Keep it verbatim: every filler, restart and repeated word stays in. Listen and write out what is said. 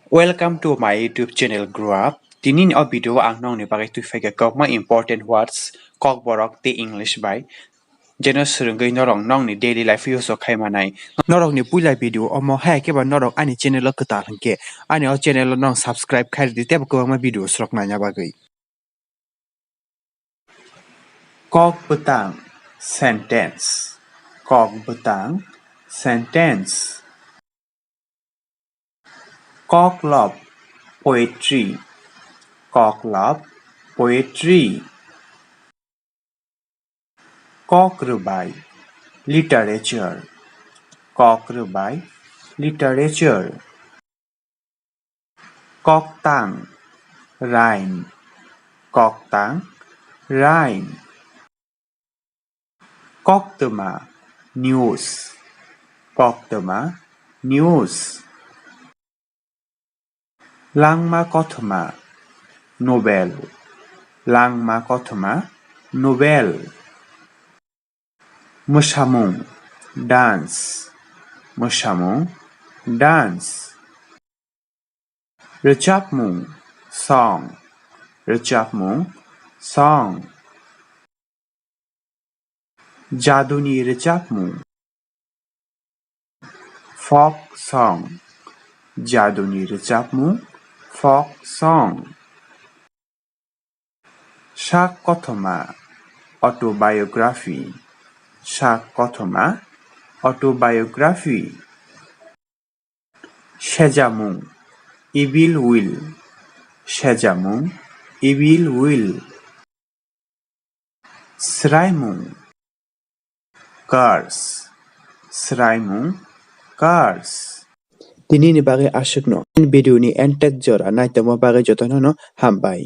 Welcome to my YouTube channel Grow Up. Tini ni o video o ang nokni bagwi twi phaikha kwbangma important words, kokborok tei English bai. Jeno swrwngwi norok nokni daily life use o khai manai. Norokni puila video omo hai khe ba norok ani channel o kwtal hwnkhe ani o channel o nong subscribe khai rwdi tei bo kwbangma video swrok naina bagwi. Kok bwtang, sentence. Kok bwtang, sentence. Koklop, poetry. Koklop, poetry. Kok rwbai, literature. Kok rwbai, literature. Koktang, rhyme. Koktang, rhyme. Koktwma, news. Koktwma, news. Langma kothoma, novel. Langma kothoma, novel. Mwsamung, dance. Mwsamung, dance. Rwchapmung, song. Rwchapmung, song. Jaduni rwchapmung. Folk song. Jaduni rwchapmung, folk song. Sak kothoma, autobiography. Sak kothoma, autobiography. Sejamung, evil will. Sejamung, evil will. Swraimung, curse. Swraimung, curse. Tini ni bagwi aswkno. Video ni end tak jora naitokma bagwi jotono no hambai.